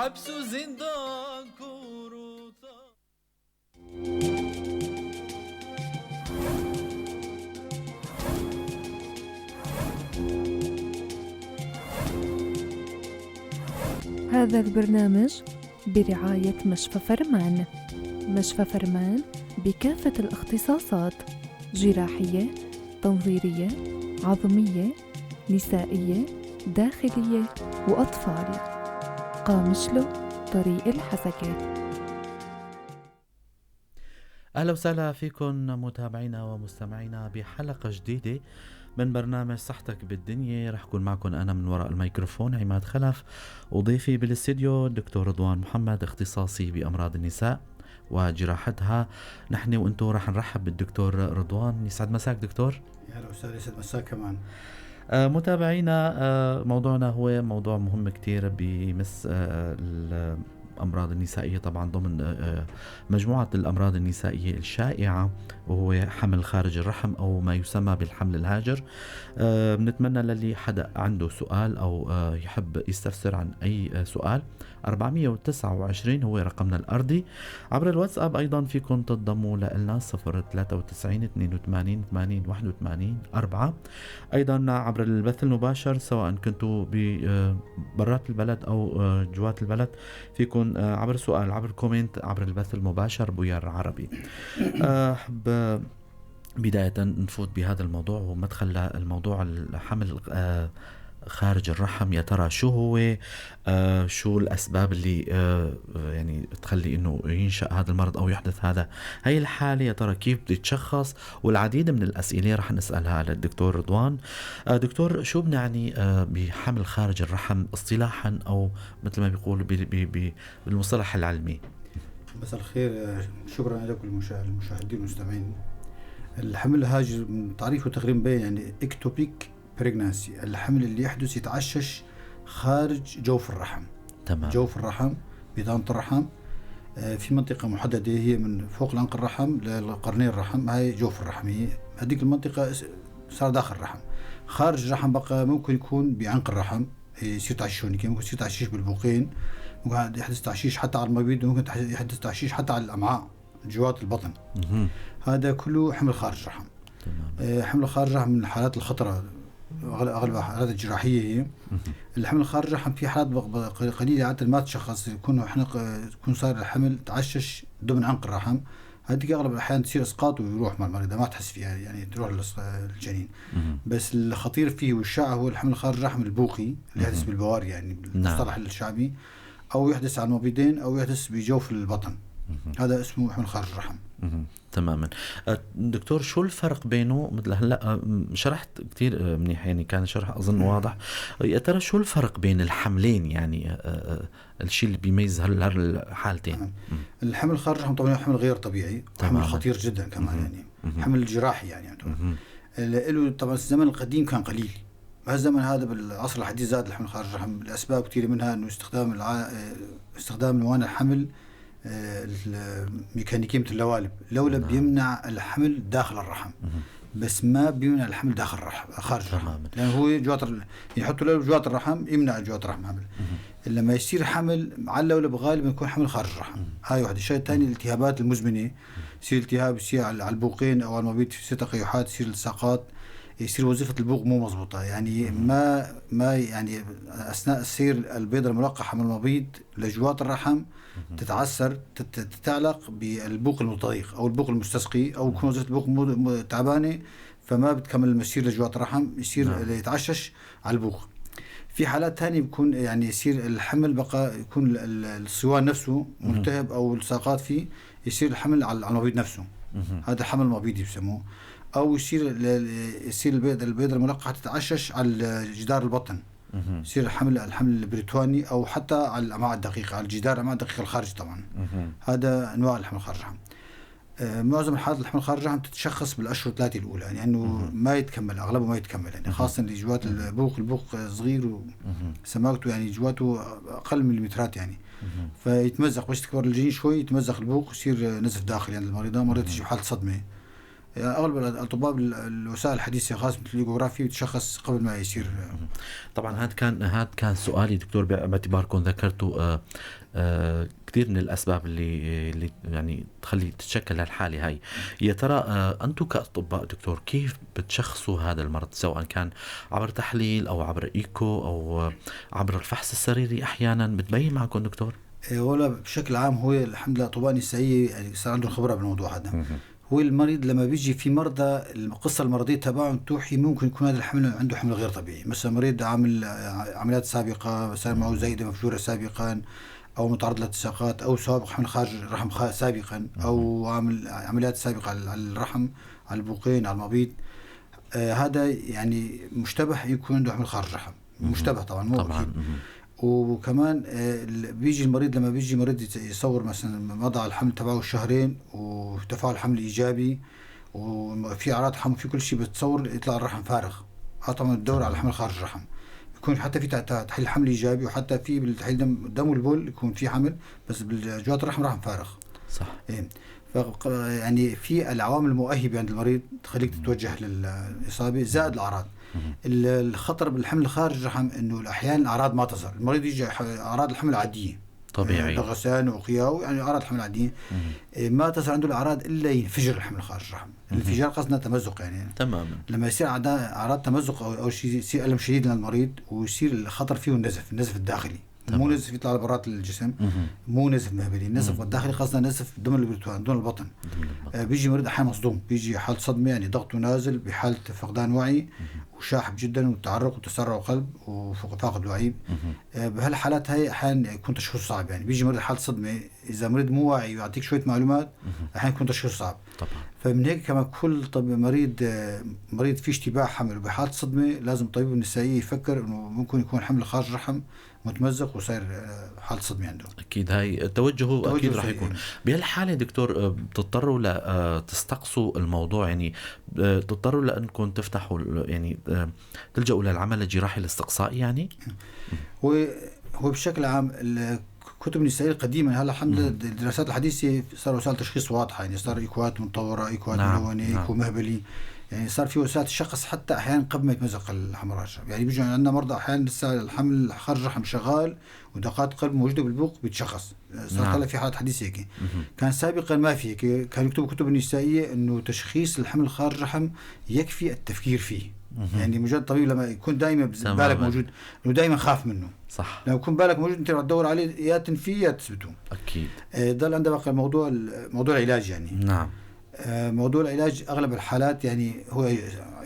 حبس وزندان كوروتا. هذا البرنامج برعاية مشفى فرمان. مشفى فرمان بكافة الاختصاصات: جراحية، تنظيرية، عظمية، نسائية، داخلية وأطفال. قامشلو، طريق الحسكة. أهلا وسهلا فيكم متابعينا ومستمعينا بحلقة جديدة من برنامج صحتك بالدنيا. رح كون معكم أنا من وراء الميكروفون عماد خلف، وضيفي بالاستديو الدكتور رضوان محمد، اختصاصي بأمراض النساء وجراحتها. نحن وانتم رح نرحب بالدكتور رضوان. يسعد مساك دكتور. يا هلا وسهلا، يسعد مساك كمان. متابعينا، موضوعنا هو موضوع مهم كتير بمس الأمراض النسائية، طبعا ضمن مجموعة الأمراض النسائية الشائعة، وهو حمل خارج الرحم أو ما يسمى بالحمل الهاجر. بنتمنى للي حدا عنده سؤال أو يحب يستفسر عن أي سؤال، 429 هو رقمنا الأرضي. عبر الواتساب أيضا فيكم تنضموا لنا 093 82 80 81 4. أيضا عبر البث المباشر سواء كنتوا برات البلد أو جوات البلد، فيكم عبر سؤال، عبر comment، عبر البث المباشر بويار عربي. أحب بداية نفوت بهذا الموضوع ومدخل الموضوع الحمل خارج الرحم. يا ترى شو هو، شو الأسباب اللي يعني تخلي إنه ينشأ هذا المرض أو يحدث هذا هاي الحالة؟ يا ترى كيف بتتشخص؟ والعديد من الأسئلة رح نسألها للدكتور رضوان. دكتور، شو بنعني بحمل خارج الرحم اصطلاحا أو مثل ما بيقولوا بالمصطلح العلمي؟ مساء الخير، شكرا لكم المشاهدين والمستمعين. الحمل الهاجر من تعريفه تقريبا يعني ectopic pregnancy، الحمل اللي يحدث يتعشش خارج جوف الرحم. تمام. جوف الرحم، بطانة الرحم، في منطقة محددة هي من فوق العنق الرحم للقرنين الرحم، هاي جوف الرحم، هي هذيك المنطقة صار داخل الرحم. خارج الرحم بقى ممكن يكون بعنق الرحم، يصير تعشيش هونيك، ممكن يصير تعشيش بالبوقين، ممكن يحدث تعشيش حتى على المبيض، ممكن يحدث تعشيش حتى على الأمعاء جوات البطن. هذا كله حمل خارج الرحم. تمام. حمل خارج الرحم من الحالات الخطرة، أغلب الحالات الجراحية هي. الحمل خارج الرحم في حالات قليلة عادة ما تشخص، يكون صار الحمل تعشش ضمن عنق الرحم، هذيك أغلب الأحيان تصير إسقاط ويروح مع المريضة ما تحس فيها، يعني تروح للجنين. بس الخطير فيه والشائع هو الحمل خارج الرحم البوقي اللي يحدث بالبواري، يعني بالمصطلح الشعبي، أو يحدث على المبيضين أو يحدث بجوف البطن. هذا اسمه حمل خارج الرحم. تماما. دكتور، شو الفرق بينه؟ مثل هلا شرحت كتير منيح، يعني كان شرح أظن واضح. يا ترى شو الفرق بين الحملين، يعني الشيء اللي بيميز هالحالتين؟ الحمل خارج الرحم طبعا حمل غير طبيعي، حمل خطير جدا كمان، يعني حمل جراحي، يعني له طبعا الزمن القديم كان قليل، بهالزمن هذا بالعصر الحديث زاد الحمل خارج الرحم لأسباب كثيرة، منها انه استخدام موانع الحمل الميكانيكية مثل اللوالب. اللولب بيمنع الحمل داخل الرحم، بس ما بيمنع الحمل داخل الرحم، خارج الرحم، لأنه هو جوات يحطوا لولب جوات الرحم يمنع جوات الرحم حمل. لما يصير حمل على اللولب غالبا يكون حمل خارج الرحم. هاي واحدة. الشيء الثاني الالتهابات المزمنة، يصير التهاب يصير على البوقين أو على المبيض، يصير تقيحات، يصير التصاقات، يصير وظيفة البوق مو مضبوطة، يعني ما يعني أثناء السير البيضة الملقحة من المبيض لجوات الرحم تتعسر، تتعلق بالبوق المتضيق أو البوق المستسقي، أو يكون وظيفة البوق تعبانة فما بتكمل المسير لجوات الرحم، يصير يتعشش على البوق. في حالات ثانية بيكون يعني يصير الحمل بقى يكون الصوان نفسه ملتهب أو التصاقات فيه، يصير الحمل على المبيض نفسه. هذا حمل مبيضي بسموه. أو يصير البيضة الملقحة تتعشش على جدار البطن، يصير الحمل البريتواني، أو حتى على الأمعاء الدقيقة، على الجدار الأمعاء الدقيقة الخارجي طبعا. هذا أنواع الحمل خارج الرحم. معظم الحالات الحمل خارج الرحم تتشخص بالأشهر الثلاثة الأولى، يعني أنه ما يتكمل، أغلبه ما يتكمل، يعني خاصة اللي جوات البوق صغير وسماكته يعني جواته أقل من المترات، يعني فيتمزق، بس تكبر الجنين شوي يتمزق البوق، يصير نزف داخلي عند المريضة، مريض تجي بحالة صدمة. يعني اغلب الاطباء الوسائل الحديثة خاصة مثل ال échographie بتشخص قبل ما يصير. طبعا هذا كان سؤالي دكتور، باعتباركم ذكرتوا كثير من الاسباب اللي يعني تخلي تتشكل هالحالة هاي. يا ترى انتم كاطباء دكتور كيف بتشخصوا هذا المرض، سواء كان عبر تحليل او عبر ايكو او عبر الفحص السريري احيانا بتبين معكم دكتور؟ ولا بشكل عام هو الحمد لله اطباء النسائية يعني صار عندهم خبره بالموضوع هذا. هو المريض لما بيجي في مرضى القصة المرضية تبعهم توحي ممكن يكون هذا الحمل عنده حمل غير طبيعي، مثلا مريض عامل عمليات سابقه، صار معه زايدة مفجوره سابقا، او متعرض لالتصاقات، او سابق حمل خارج الرحم سابقا، او عامل عمليات سابقه على الرحم، على البوقين، على المبيض. هذا يعني مشتبه يكون عنده حمل خارج الرحم، مشتبه طبعا مو اكيد. وكمان بيجي المريض لما بيجي مريض يصور مثلا وضع الحمل تبعه شهرين وتفاعل حمل ايجابي وفي اعراض حمل في كل شيء، بتصور يطلع الرحم فارغ. طبعا الدور على الحمل خارج الرحم يكون حتى في تحليل حمل ايجابي، وحتى في بالتحليل دم والبول يكون في حمل، بس بالجوات الرحم رحم فارغ. صح. إيه. يعني في العوامل المؤهبه عند المريض تخليك تتوجه للاصابة زائد الاعراض. الخطر بالحمل خارج الرحم انه احيانا الاعراض ما تظهر، المريض يجي اعراض الحمل عادية طبيعي، غثيان وقياء، يعني اعراض الحمل العادية، ما تظهر عنده الاعراض الا ينفجر الحمل خارج الرحم. الانفجار قصدنا تمزق يعني. تماما. لما يصير اعراض تمزق او شيء يصير الم شديد للمريض، ويصير الخطر فيه النزف، النزف الداخلي. تمام. مو نزف يطلع برات الجسم، مو نزف مهبلي، النزف الداخلي قصدنا نزف ضمن البريتوان ضمن البطن. بيجي مريض احيانا مصدوم، بيجي حالة صدمة، يعني ضغطه نازل، بحالة فقدان وعي وشاحب جدا وتعرق وتسرع قلب وفاقد وعي. بهالحالات هاي احيانا يكون تشخيص صعب، يعني بيجي مريض حالة صدمة، اذا مريض مو واعي ويعطيك شوية معلومات احيانا يكون تشخيص صعب. طبعا. فمن هيك كمان كل طب مريض فيه اشتباه حمل وبحالة صدمة لازم الطبيب النسائي يفكر انه ممكن يكون حمل خارج الرحم متمزق وصاير حالة صدمة عنده. أكيد هاي توجهه أكيد راح يكون بهالحالة دكتور. بتضطروا لتستقصوا الموضوع، يعني بتضطروا لأنكم تفتحوا، يعني تلجأوا للعمل الجراحي الاستقصائي يعني؟ هو بشكل عام الكتب النسائية القديمة، هلا الحمد لله الدراسات الحديثة صار وسائل تشخيص واضحة، يعني صار إيكوات متطورة، إيكوات ملونة، إيكو مهبلي، يعني صار في وسائل تشخص حتى احيانا قبل ما يتمزق الحمل الرحم. يعني بيجوا عندنا مرضى احيانا لسه الحمل خارج الرحم شغال ودقات قلب موجودة بالبوق بيتشخص. صار طلع في حالات حديثه هيك. كان سابقا ما في هيك، كان يكتبوا كتب النسائية انه تشخيص الحمل خارج الرحم يكفي التفكير فيه. يعني مجرد طبيب لما يكون دائما بالك موجود انه دائما خاف منه. صح. لو يكون بالك موجود انت رح تدور عليه، يا تنفيه يا تثبته. اكيد. ضل عندنا بقى موضوع العلاج يعني. نعم. موضوع العلاج اغلب الحالات يعني هو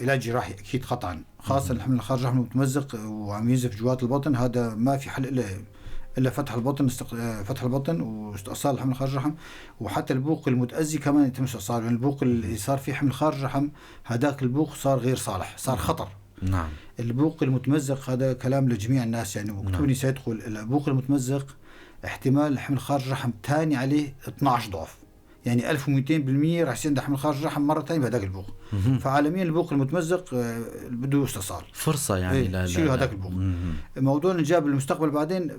علاج جراحي اكيد قطعا، خاصة الحمل الخارج الرحم المتمزق وعم ينزف جوات البطن، هذا ما في حل الا فتح البطن، فتح البطن واستئصال الحمل خارج الرحم، وحتى البوق المتأذي كمان يتم استئصاله. يعني البوق اللي صار فيه حمل خارج الرحم هذاك البوق صار غير صالح، صار خطر. نعم. البوق المتمزق هذا كلام لجميع الناس يعني، وكتب سيدخل البوق المتمزق احتمال الحمل خارج الرحم ثاني عليه 12 ضعف، يعني 1200% راح يصير عنده حمل خارج الرحم مرة ثانية بهذاك البوق. فعالميا البوق المتمزق بده استئصال، فرصة يعني. لا شيلوا هذاك البوق. موضوع الانجاب بالمستقبل بعدين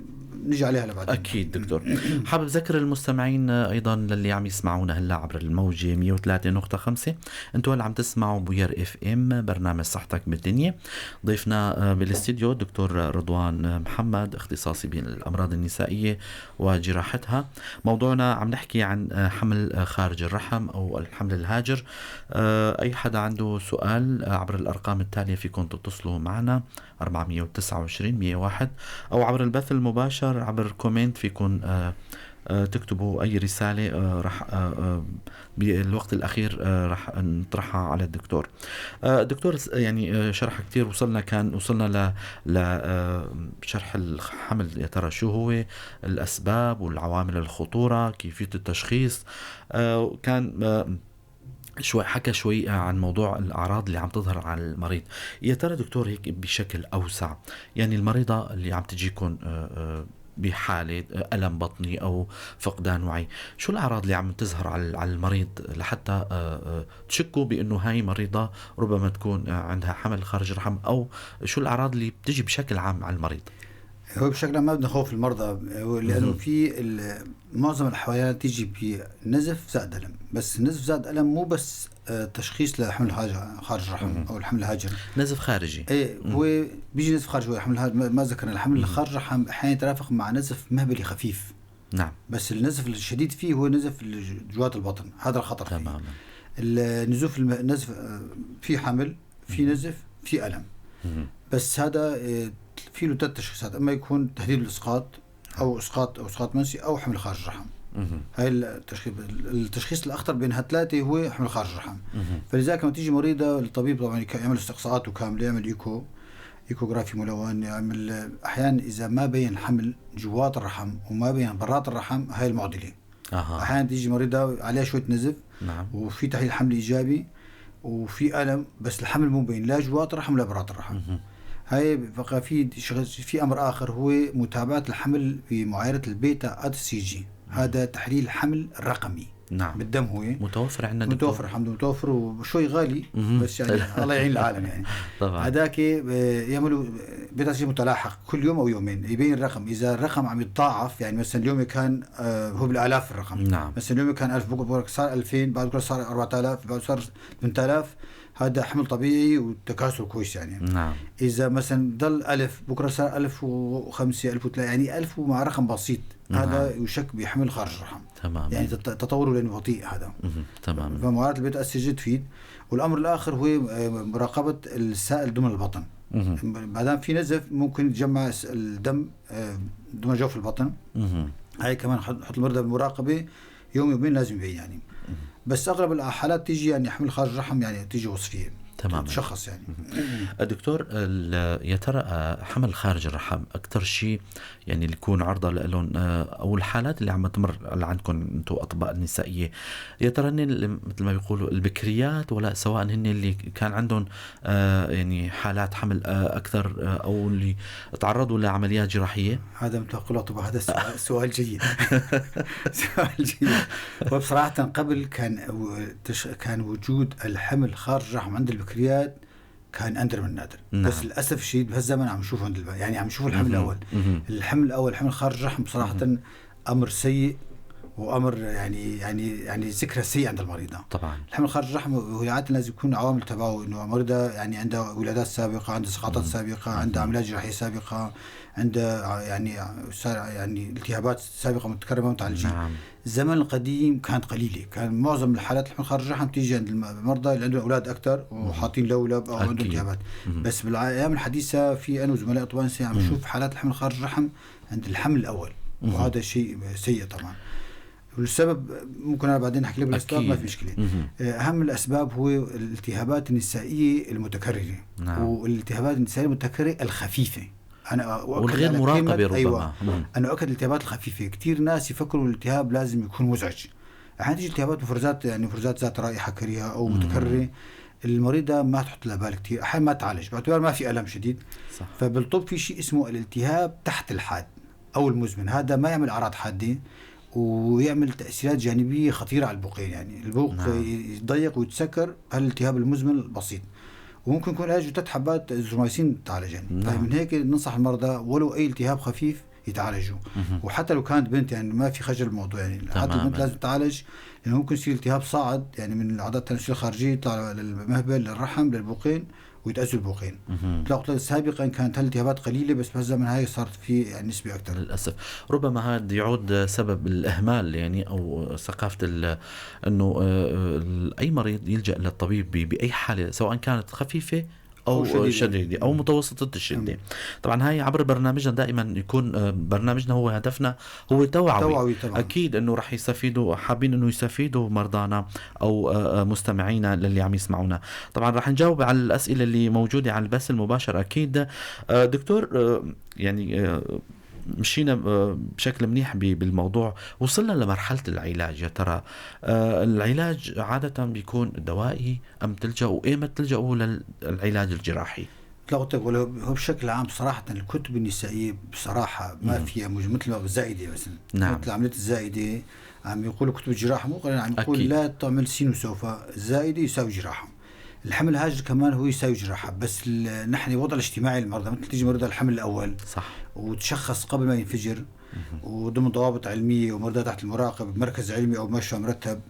نجي عليها لبعدين. اكيد دكتور. حابب ذكر المستمعين ايضا للي عم يسمعونا هلا عبر الموجه 103.5، انتم هلا عم تسمعوا بوير اف ام، برنامج صحتك بالدنيا. ضيفنا بالاستديو دكتور رضوان محمد، اختصاصي بالامراض النسائية وجراحتها. موضوعنا عم نحكي عن حمل خارج الرحم او الحمل الهاجر. اي حدا عنده سؤال عبر الارقام التالية فيكم تتصلوا معنا 429 101، او عبر البث المباشر عبر comment فيكم تكتبوا اي رسالة، راح بالوقت الاخير راح نطرحها على الدكتور. دكتور يعني شرح كثير، وصلنا لشرح الحمل، يا ترى شو هو الاسباب والعوامل الخطورة، كيفية التشخيص. كان شوي حكى شوي عن موضوع الأعراض اللي عم تظهر على المريض. يا ترى دكتور هيك بشكل أوسع، يعني المريضة اللي عم تجيكم بحالة ألم بطني أو فقدان وعي، شو الأعراض اللي عم تظهر على المريض لحتى تشكوا بأنه هاي مريضة ربما تكون عندها حمل خارج الرحم، أو شو الأعراض اللي بتجي بشكل عام على المريض؟ هو بشكل عام ما بدنا نخوف المرضى، لأنه في معظم الحالات تيجي بنزف زائد ألم، بس النزف زائد ألم مو بس تشخيص لحمل خارج الرحم او الحمل الهاجر. نزف خارجي. ايه، هو بيجي نزف خارجي. هو الحمل ما ذكرنا الحمل الخارج الرحم احيانا يترافق مع نزف مهبلي خفيف. بس النزف الشديد فيه هو نزف جوات البطن، هذا الخطر فيه. النزوف النزف في حمل، في نزف، في ألم. بس هذا في له 3 تشخيصات، اما يكون تهديد الاسقاط او اسقاط او اسقاط منسي او حمل خارج الرحم. هاي التشخيص الاخطر بين هالثلاثه هو حمل خارج الرحم. فلذلك لما تيجي مريضه الطبيب طبعا يعمل استقصاءاته كاملة، يعمل échographie ملون، يعمل احيانا اذا ما بين الحمل جوات الرحم وما بين برات الرحم، هاي المعضلة. احيانا تيجي مريضه عليها شوية نزف، وفي تحليل حمل ايجابي وفي الم، بس الحمل مو بين لا جوات الرحم ولا برات الرحم. هاي بقى في امر اخر هو متابعه الحمل بمعايره ال beta HCG، هذا تحليل الحمل الرقمي. بالدم هو متوفر عندنا؟ متوفر الحمد لله، متوفر وشوي غالي، بس يعني الله يعين العالم يعني. هذاك يعملوا beta HCG متلاحق كل يوم او يومين يبين الرقم، اذا الرقم عم يتضاعف، يعني مثلا اليوم كان هو بالالاف الرقم. مثلا اليوم كان 1000، بكره صار 2000، بعد بكره صار 4000، بعد صار 8000، هذا حمل طبيعي وتكاثر كويس يعني. إذا مثلا ضل 1000، بكره صار 1005، 1003، يعني 1000 ومع رقم بسيط. هذا يشك بحمل خارج الرحم. يعني تطوره لأنه بطيء هذا. فمعايرة ال beta HCG تفيد. والأمر الآخر هو مراقبة السائل ضمن البطن. ما دام في نزف ممكن يتجمع الدم ضمن جوف البطن. هاي كمان حط المرضى بالمراقبة يوم يومين لازم يبين يعني. بس اغلب الحالات تيجي يعني حمل خارج الرحم، يعني تيجي وصفيه تشخص يعني. دكتور، يا ترى حمل خارج الرحم اكثر شيء يعني اللي يكون عرضه لهم او الحالات اللي عم تمر عندكم انتم اطباء النسائية، يا ترى هن مثل ما بيقولوا البكريات، ولا سواء هن اللي كان عندهم يعني حالات حمل اكثر او اللي تعرضوا لعمليات جراحية؟ هذا مثل طبعا هذا سؤال جيد. سؤال جيد. وبصراحة قبل كان وجود الحمل خارج الرحم عند البكريات كان اندر من النادر. بس للاسف الشديد بهالزمن عم نشوفه عند يعني عم نشوف الحمل الاول. الحمل الاول، حمل خارج الرحم بصراحة امر سيء وامر يعني يعني يعني ذكرى سيئه عند المريضة. الحمل خارج الرحم هو عادة لازم يكون عوامل تبعه انه المريضة يعني عندها ولادات سابقه، عندها سقطات سابقه، عندها عمليات جراحية سابقه، عندها يعني التهابات سابقه متكررة متعالجين. الزمن القديم كانت قليله، كان معظم الحالات الحمل خارج الرحم تيجي عند المرضى اللي عندهم اولاد اكثر وحاطين لولب او عندهم التهابات. بس بالايام الحديثة في انا وزملاء اطباء نساء عم نشوف حالات الحمل خارج الرحم عند الحمل الاول، وهذا شيء سيء طبعا. والسبب ممكن انا بعدين احكي لك بالاسباب، ما في مشكلة. اهم الاسباب هو الالتهابات النسائية المتكررة. والالتهابات النسائية المتكررة الخفيفة. انا والغير مراقبة ربما. أيوة. انا اؤكد الالتهابات الخفيفة، كثير ناس يفكروا الالتهاب لازم يكون مزعج. احيانا تيجي التهابات مفرزات، يعني مفرزات ذات رائحة كريهة او متكررة، المريضة ما تحط لها بال كثير، احيانا ما تعالج باعتبار ما في الم شديد. فبالطب في شيء اسمه الالتهاب تحت الحاد او المزمن، هذا ما يعمل اعراض حادة ويعمل تأثيرات جانبية خطيرة على البوقين، يعني البوق يتضيق ويتسكر، هالالتهاب المزمن البسيط. وممكن يكون علاجه 3 حبات زومايسين تعالج يعني. فمن هيك ننصح المرضى ولو أي التهاب خفيف يتعالجوا. وحتى لو كانت بنت يعني ما في خجل الموضوع يعني، حتى البنت لازم تعالج، لأنه ممكن يصير التهاب صاعد يعني من الأعضاء التناسلية الخارجية يطلع للمهبل للرحم للبوقين ويتأذوا البوقين. تلاقوا سابقا كانت هالالتهابات قليله، بس بهالزمن هاي صارت في يعني نسبه اكثر للاسف. ربما هذا يعود سبب الاهمال يعني او ثقافة انه اي مريض يلجا للطبيب باي حاله سواء كانت خفيفة او شديدة او متوسطه الشدة. طبعا هاي عبر برنامجنا دائما يكون برنامجنا هو هدفنا هو توعوي طبعا. اكيد انه رح يستفيدوا، حابين انه يستفيدوا مرضانا او مستمعينا للي عم يسمعونا. طبعا رح نجاوب على الاسئلة اللي موجودة على البث المباشر اكيد. دكتور، يعني مشينا بشكل منيح بالموضوع، وصلنا لمرحلة العلاج. يا ترى العلاج عادة بيكون دوائي أم تلجأوا، إيمتى تلجأوا للعلاج الجراحي؟ لا هو بشكل عام صراحة الكتب النسائية بصراحة ما فيها مثل ما الزائدة مثلا. مثل عملية الزائدة عم يقولوا كتب الجراحة مو عم يقول لا تعمل سين وسوف، الزائدة يساوي جراحة. الحمل الهاجر كمان هو يساوي جراحة، بس نحن الوضع الاجتماعي للمرضى مثل تيجي مريض الحمل الأول صح وتشخص قبل ما ينفجر وضمن ضوابط علمية ومرضى تحت المراقبة بمركز علمي أو مشفى مرتب،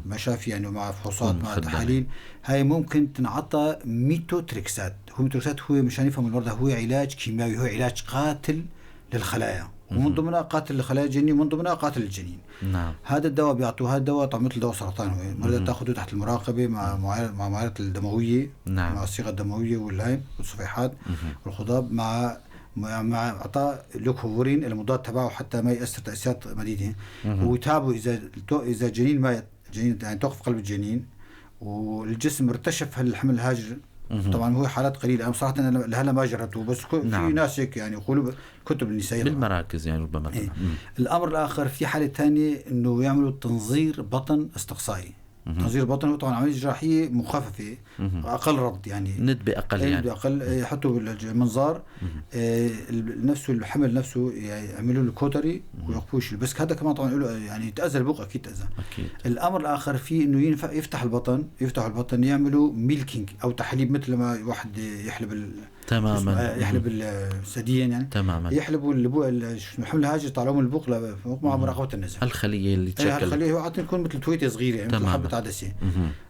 مشافي يعني مع فحوصات مع تحاليل، هاي ممكن تنعطى ميتوتريكسات. هو ميتوتريكسات هو مشان يفهم المرضى هو علاج كيماوي، هو علاج قاتل للخلايا، ومن ضمنها قاتل للخلايا الجنينية ومن ضمنها قاتل للجنين. نعم. هذا الدواء بيعطوه، هذا الدواء طبعا مثل دواء سرطان، هو المريض تاخذه تحت المراقبة مع معالجة الدموية. نعم. مع الصيغة الدموية والهاي والصفيحات والخضاب، مع اعطاء لوكوفورين المضاد تبعه حتى ما ياثر تاثيرات مديدة. ويتابعوا اذا الجنين ما جنين يعني توقف قلب الجنين والجسم ارتشف هالحمل الهاجر. طبعا هو حالات قليله، انا صراحة انا لهلا ما جربته، بس نعم. في ناس هيك يعني يقولوا كتب النسائية بالمراكز يعني ربما. إيه. الامر الاخر في حاله ثانية انه يعملوا تنظير بطن استقصائي. تنظير بطن هو طبعا عملية جراحية مخففة، اقل ربط يعني، ندبه اقل يعني، ندبه اقل، يحطوا المنظار نفسه الحمل نفسه يعملوا له cautery ويوقفوه، بس هذا كمان طبعا له يعني يتاذى البوق اكيد تاذى. اكيد. الامر الاخر فيه انه يفتح البطن، يفتحوا البطن يعملوا milking او تحليب، مثل ما واحد يحلب تماما، يحلب الثديين يعني تماما، يحلبوا البوق الحمل الهاجر يطلعوا من البوق مع مراقبة النزف. الخلية اللي تشكل الخلية هو عادة تكون مثل تويته صغيرة يعني، مثل حبه عدسة.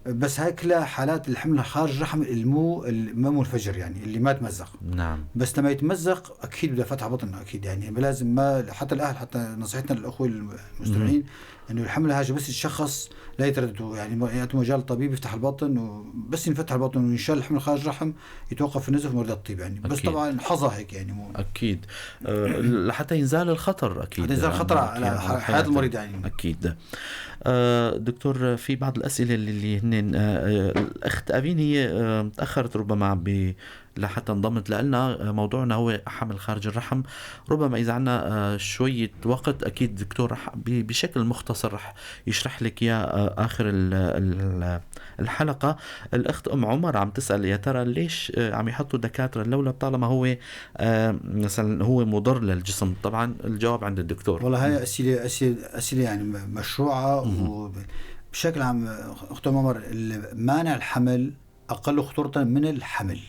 بس هاي كلها حالات الحمل خارج الرحم المو ما منفجر يعني، اللي ما تمزق. نعم. بس لما يتمزق اكيد بده فتح بطن اكيد يعني، لازم ما حتى الاهل، حتى نصيحتنا للاخوة المستمعين انه الحمل الهاجر بس يتشخص لا يترددوا يعني، يعطوا مجال الطبيب يفتح البطن، وبس ينفتح البطن وينشال الحمل خارج الرحم يتوقف النزف ومرضى الطيب يعني. بس أكيد. طبعا حظى هيك يعني، مو اكيد لحتى ينزال الخطر، اكيد ينزال الخطر على حياة المريض يعني. اكيد. دكتور، في بعض الاسئلة اللي هن الاخت افين هي تاخرت ربما لحتى انضمت لنا. موضوعنا هو حمل خارج الرحم، ربما إذا عنا شوية وقت أكيد دكتور رح بشكل مختصر رح يشرح لك يا آخر الحلقة. الأخت أم عمر عم تسأل يا ترى ليش عم يحطوا دكاترة اللولب طالما هو مثلا هو مضر للجسم؟ طبعا الجواب عند الدكتور. والله هاي أسئلة أسئلة يعني مشروعة، وبشكل عام أخت أم عمر مانع الحمل أقل خطورة من الحمل.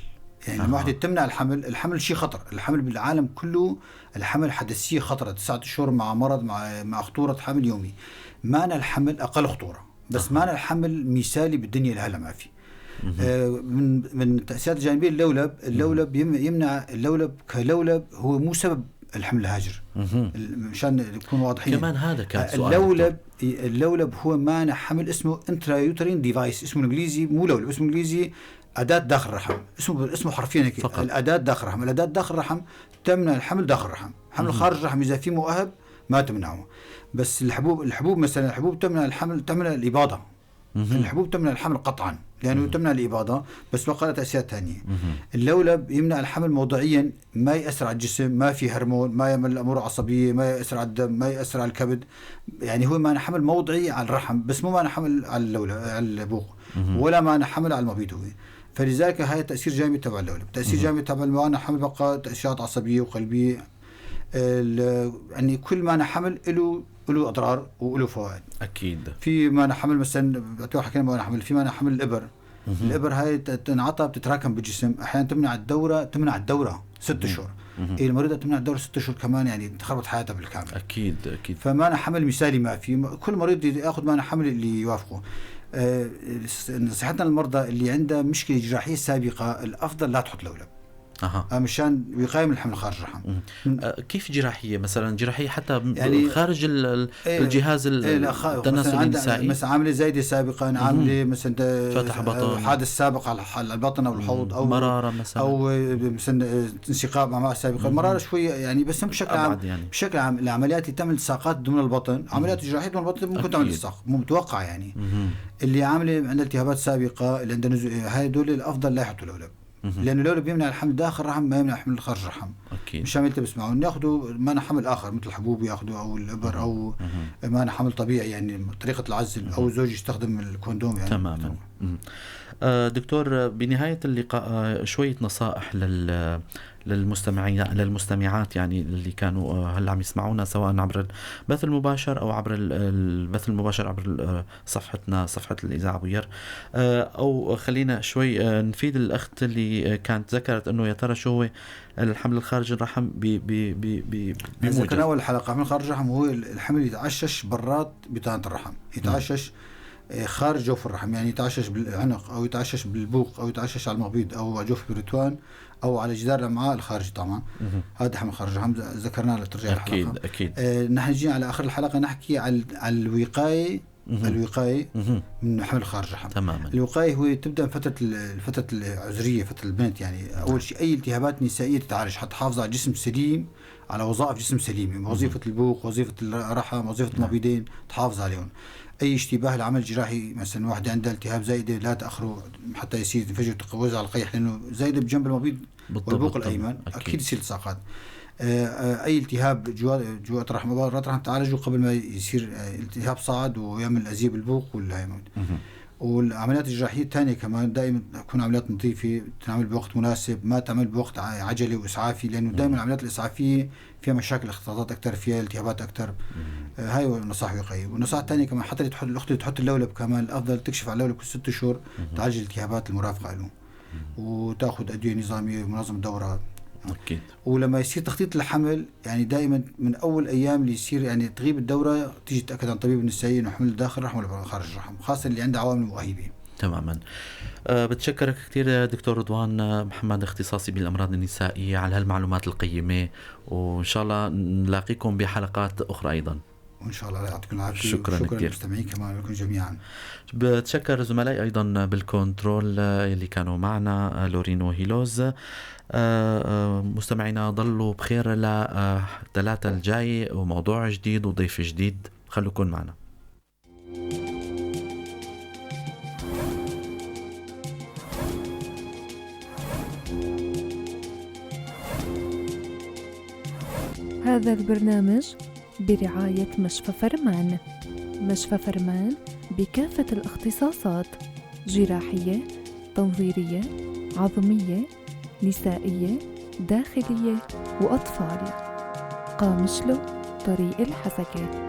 يعني الواحدة تمنع الحمل، الحمل شيء خطر، الحمل بالعالم كله الحمل حدثية خطرة، 9 أشهر مع مرض مع خطورة حمل يومي. مانع الحمل أقل خطورة، بس مانع الحمل مثالي بالدنيا لهلا ما في. من التأثيرات الجانبية اللولب، اللولب يمنع، اللولب كلولب هو مو سبب الحمل الهاجر، مشان نكون واضحين. كمان هذا كان سؤال. اللولب هو مانع حمل اسمه intrauterine device، اسمه الانجليزي مو لولب، اسمه الانجليزي أداة داخل الرحم، اسمه حرفيا هيك، الأداة داخل الرحم. الأداة داخل الرحم تمنع الحمل داخل الرحم، حمل خارج الرحم إذا في مؤهب ما تمنعه. بس الحبوب مثلا، الحبوب تمنع الحمل، تمنع الإباضة. الحبوب تمنع الحمل قطعا لأنه تمنع الإباضة، بس بقى تأثيرات ثانية. اللولب يمنع الحمل موضعيا، ما يأثر على الجسم، ما في هرمون، ما يعمل أمور عصبية، ما يأثر على الدم، ما يأثر على الكبد، يعني هو مانع حمل موضعي على الرحم، بس مو مانع حمل على اللولب على البوق، ولا مانع حمل على المبيض هو. فلذلك هاي تأثير جانبي تبع اللولب، تأثير جانبي تبع المانع حمل بقى تأثيرات عصبية وقلبية. يعني كل مانع حمل له أضرار وله فوائد. أكيد. في مانع حمل مثلا، حكينا مانع حمل، في مانع حمل الإبر. الإبر هاي تنعطى بتتراكم بالجسم، أحيانا تمنع الدورة 6 أشهر. إيه المريضة تمنع الدورة 6 أشهر كمان، يعني تخربط حياتها بالكامل. أكيد أكيد. فمانع حمل مثالي ما في، كل مريض يأخذ مانع حمل اللي يوافقه. نصيحتنا للمرضى اللي عنده مشكلة جراحية سابقة، الأفضل لا تحط لولب. مشان وقاية من الحمل خارج الرحم. كيف جراحية مثلا؟ جراحية حتى يعني خارج الجهاز التناسلي النسائي، مثلا عاملة زايدة سابقا، عاملة مثلا فتح بطن، حادث سابق على البطن أو الحوض، أو مرارة مثلا، أو مثلا انسقاب مع سابقا، مرارة شوية يعني. بس بشكل عام يعني. بشكل عام العمليات اللي تعمل التصاقات ضمن البطن، عمليات جراحية ضمن البطن ممكن تعمل التصاق، مو متوقع يعني. اللي عاملة عندها التهابات سابقة، اللي عندها هاي دول الأفضل لا يحطوا لولب. لأنه اللولب بيمنع الحمل داخل الرحم، ما يمنع الحمل خارج الرحم. أكيد. مشان يلتبس معهم ياخذوا مانع حمل آخر مثل الحبوب ياخذوا، أو الإبر، أو مانع حمل طبيعي يعني طريقة العزل، أو زوج يستخدم الكوندوم يعني. تماما. دكتور، بنهاية اللقاء شوية نصائح للمستمعين للمستمعات يعني اللي كانوا هلا عم يسمعونا، سواء عبر البث المباشر او عبر البث المباشر عبر صفحتنا، صفحة الإذاعة بوير، او خلينا شوي نفيد الأخت اللي كانت ذكرت انه يا ترى شو هو الحمل الخارج الرحم. ب ب ب ب ذكرنا اول حلقة، الحمل خارج الرحم هو الحمل يتعشش برات بطانة الرحم، يتعشش خارج جوف الرحم، يعني يتعشش بالعنق او يتعشش بالبوق او يتعشش على المبيض او على جوف البريتوان او على جدار الامعاء الخارجي. طبعا هذا حمل خارج الرحم ذكرناه لترجع الحلقة. اكيد. نحن جينا على اخر الحلقة نحكي على الوقاية، الوقاية من حمل خارج الرحم. تماما. الوقاية هو تبدا فترة الفترة العذريه، فترة البنت، يعني اول شيء اي التهابات نسائية تتعالج حتى تحافظ على جسم سليم، على وظائف جسم سليمة، وظيفة البوق، وظيفة الرحم، وظيفة المبيضين، تحافظ عليهم. اي اشتباه لعمل جراحي، مثلا واحدة عندها التهاب زايدة لا تاخره حتى يصير تنفجر وتوزع القيح، لانه زايدة بجنب المبيض والبوق الايمن اكيد يصير التصاقات. اي التهاب جوات الرحم الرحم تعالجه قبل ما يصير التهاب صاعد ويعمل اذيه بالبوق والهيمون. والعمليات الجراحية الثانية كمان دائما تكون عمليات نظيفة، تنعمل بوقت مناسب، ما تعمل بوقت عجله واسعافي، لانه دائما العمليات الاسعافيه فيها مشاكل اختلاطات اكثر، فيها التهابات اكثر. هاي النصائح الوقائية. والنصائح الثانية كمان حتى اللي تحط الاخت اللي تحط اللولب كمان الافضل تكشف على اللولب كل 6 شهور، تعالج الالتهابات المرافقة له، وتاخذ ادوية نظامية ومنظمة دوره. اكيد. ولما يصير تخطيط الحمل يعني دائما من اول ايام اللي يصير يعني تغيب الدورة تيجي تتاكد عن طبيب النسائي انه حمل داخل الرحم ولا خارج الرحم، خاصة اللي عنده عوامل مؤهبه. تماما. بتشكرك كثير دكتور رضوان محمد، اختصاصي بالامراض النسائية، على هالمعلومات القيمة، وان شاء الله نلاقيكم بحلقات اخرى ايضا. وان شاء الله يعطيكم العافية. شكرا شكرا كتير. للمستمعين كمان لكم جميعا. بتشكر زملائي ايضا بالكنترول اللي كانوا معنا، لورينو هيلوز. مستمعينا ضلوا بخير لثلاثة الجاي وموضوع جديد وضيف جديد، خلوكم معنا. هذا البرنامج برعاية مشفى فرمان. مشفى فرمان بكافة الاختصاصات، جراحية، تنظيرية، عظمية، نسائية، داخلية وأطفال. قامشلو، طريق الحسكة.